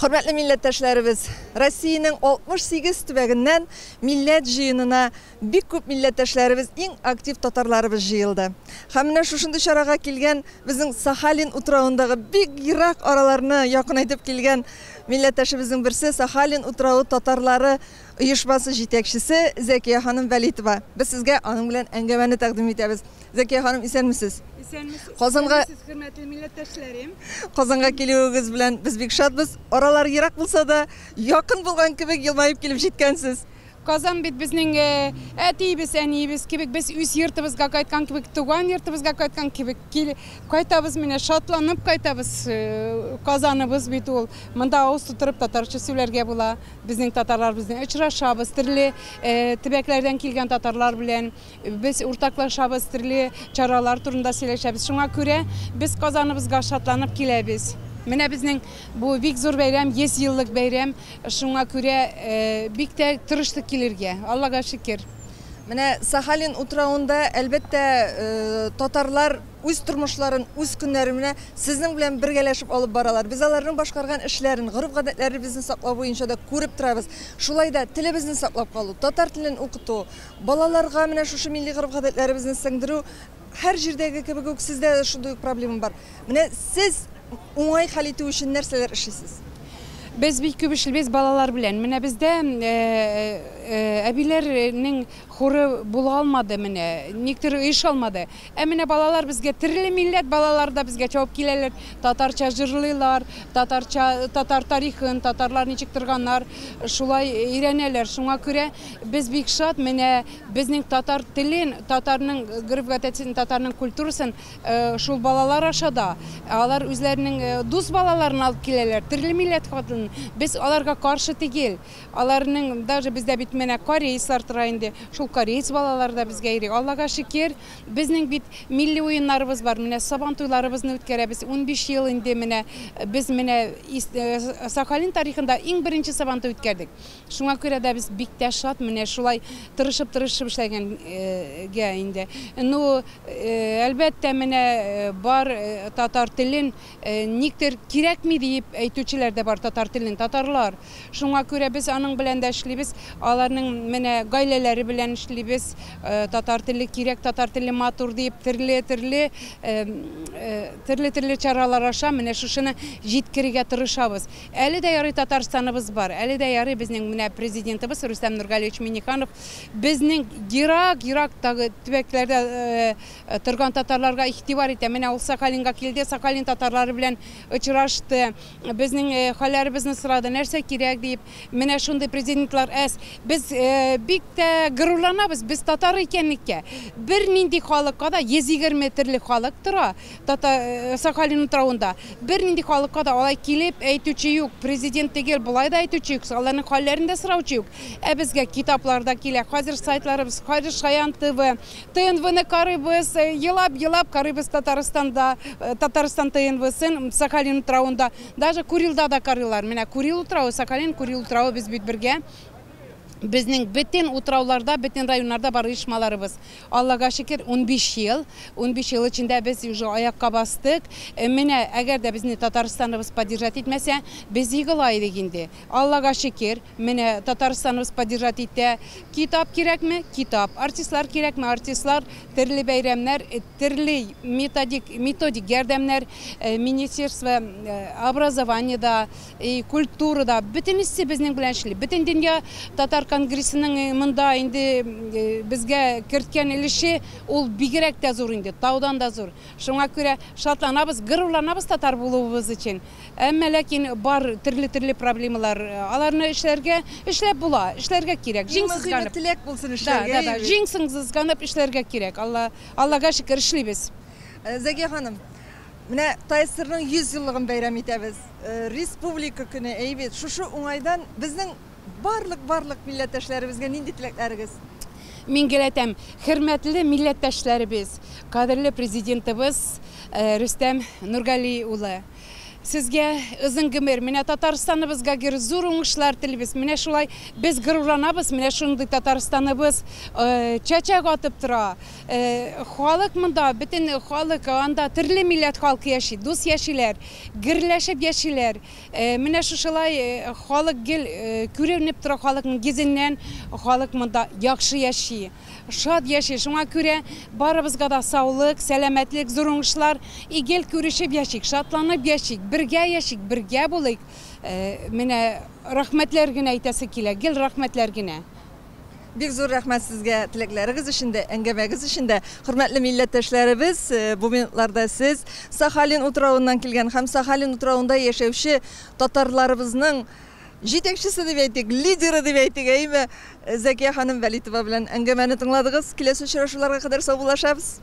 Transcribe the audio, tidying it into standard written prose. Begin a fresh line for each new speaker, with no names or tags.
Хөрмәтле милләттәшләребез, Россиянең 68 төбәгеннән милләт җыенына бик күп милләттәшләребез, иң актив татарларыбыз җыелды. Һәм менә шушындый чарага килгән безнең Сахалин утравындагы бик ерак араларны якынайтып килгән милләттәшебезнең берсе Сахалин утравы татарлары оешмасы җитәкчесе Зәкия ханым Вәлитова. Без сезгә аның белән әңгәмәне тәкъдим итәбез. Зәкия ханым, исәнмесез.
Исәнмесез.
Казанга
Исәнмесез, хөрмәтле милләттәшләрем.
Казанга килүегез белән без бик шатбыз. Аралар ерак булса да, якын булган кебек елмаеп килеп җиткәнсез.
Казан бит безнең әтиебез, әниебез кебек, без үз йортыбызга кайткан кебек, туган йортыбызга кайткан кебек кил кайтабыз менә, шатланып кайтабыз. Казаныбыз бит ул. Монда авыз тутырып татарча сөйләргә була. Безнең татарлар безнең очрашабыз, төрле төбәкләрдән килгән татарлар белән. Без уртаклашабыз, төрле чаралар турында сөйләшәбез. Шуңа күрә без Казаныбызга шатланып киләбез. Менә безнең бу бик зур бәйрәм, 100 еллык бәйрәм. Шуңа күрә бик тә тырыштык килергә. Аллага шөкер.
Менә Сахалин утравында, әлбәттә, татарлар үз тормышларын, үз көннәрен менә сезнең белән бергәләшеп алып баралар. Без аларның башкарган эшләрен, гореф-гадәтләребезне саклау буенча да күреп торабыз. Шулай да телебезне саклап калу, татар телен укыту, Балаларга менә шушы милли гореф-гадәтләребезне сеңдерү һәр җирдәге кебек үк сездә дә шундый ук проблема бар. Менә сез уңай хәл итү өчен нәрсәләр эшлисез?
Без бик күп эшлибез балалар белән. Менә бездә әбиләрнең хоры була алмады менә, никтер оеша алмады. Ә менә балалар безгә, төрле милләт балалары да безгә чабып киләләр, татарча җырлыйлар, татарча, татар тарихын, татарлар ничек торганнар, шулай өйрәнәләр. Шуңа күрә Без бик шат, менә безнең татар телен, татарның гореф-гадәтен, татарның культурасын шул балалар аша да, алар үзләренең дус балаларын алып киләләр, төрле милләт хатын. Без аларга каршы түгел. Аларның даже бездә бит менә корейцлар тора инде, шул кореец балалары да безгә йөри. Аллага шөкер, безнең бит милли уеннарыбыз бар, менә Сабан туйларыбызны үткәрәбез. 15 ел инде менә без менә Сахалин тарихында иң беренче Сабан туй үткәрдек. Шуңа күрә дә без бик тә шат, менә шулай тырышып-тырышып эшләгәнгә инде. Ну, әлбәттә, менә бар татар телен никтер кирәкми диеп әйтүчеләр дә бар татар телен, татарлар. Шуңа күрә без аның белән дә эшлибез, аларның менә гаиләләре белән эшлибез. Татар теле кирәк, татар теле матур диеп төрле-төрле төрле-төрле чаралар аша менә шушыны җиткерергә тырышабыз. Әле дә ярый Татарстаныбыз бар, әле дә ярый безнең менә президентыбыз Рөстәм Нургалиевич Минниханов безнең ерак-ерактагы төбәкләрдә торган татарларга игътибар итә. Менә ул Сахалинга килде, Сахалин татарлары белән очрашты, безнең хәлләребезне сорады, нәрсә кирәк диеп. Менә шундый президентлар әз. Без бик тә горурланабыз, без татар икәнлеккә. Бернинди халыкка да 120 төрле халык тора. Тата Сахалин утравында бернинди халыкка да алай килеп әйтүче юк, президент түгел, болай да әйтүче юк, аларның хәлләрен дә сораучы юк. Ә безгә китаплар да килә, хәзер сайтларыбыз, хәзер Шаян ТВ, ТНВны карыйбыз, елап-елап карыйбыз Татарстанда, Татарстан ТНВсын Сахалин утравында, даже Курилда да карыйлар. Менә Курил утравы, Сахалин, Курил утравы без бит бергә. Безнең бөтен утрауларда, бөтен районнарда бар оешмаларыбыз. Аллага шөкер, 15 ел. 15 ел эчендә без уже аякка бастык. Менә әгәр дә безне Татарстаныбыз поддержать итмәсә, без егыла идек инде. Аллага шөкер, менә Татарстаныбыз поддержать итә. Китап кирәкме? Китап. Артистлар кирәкме? Артистлар. Төрле бәйрәмнәр, төрле методик, методик ярдәмнәр, Министерство образования да, И культура да, бөтенесе безнең белән эшли. Бөтендөнья татар конгрессының монда инде безгә керткән өлеше ул бигрәк тә зур инде, таудан да зур. Шуңа күрә шатланабыз, горурланабыз татар булуыбыз өчен. Әмма ләкин бар төрле-төрле проблемалар. Аларны эшләргә, эшләп була, эшләргә кирәк.
Җиң сызганып. Теләк булсын эшләргә.
Да, да, да. Җиң сызганып эшләргә кирәк. Алла, Аллага шөкер, эшлибез.
Зәкия ханым, менә ТАССРның 100 еллыгын бәйрәм итәбез. Республика көне, әй бит. Шушы уңайдан безнең барлык-барлык милләттәшләребезгә нинди теләкләрегез?
Мин гел әйтәм, хөрмәтле милләттәшләребез, кадерле Президентыбыз Рөстәм Нургали улы! Сезгә озын гомер, менә Татарстаныбызга гер зур уңышлар телибез. Менә шулай без горурланабыз, менә шундый Татарстаныбыз чәчәк атып тора. Халык монда, бөтен халык, анда төрле милләт халкы яши, дус яшиләр, гөрләшеп яшиләр. Менә шушылай халык гел күренеп тора халыкның йөзеннән, халык монда яхшы яши. Шат яши. Шуңа күрә барыбызга да саулык, сәламәтлек, зур уңышлар. И гел күрешеп яшик, шатланып яшик, бергә яшик, бергә булыйк. Менә рәхмәтләр генә әйтәсе килә, гел рәхмәтләр генә.
Бик зур рәхмәт сезгә теләкләрегез өчен дә, әңгәмәгез өчен дә. Хөрмәтле милләттәшләребез, бу минутларда сез Сахалин утравыннан килгән һәм Сахалин утравында яшәүче татарларыбызның җитәкчесе дип әйтик, лидеры дип әйтик, әйме, Зәкия ханым Вәлитова белән әңгәмәне тыңладыгыз. Киләсе очрашуларга кадәр саубуллашабыз.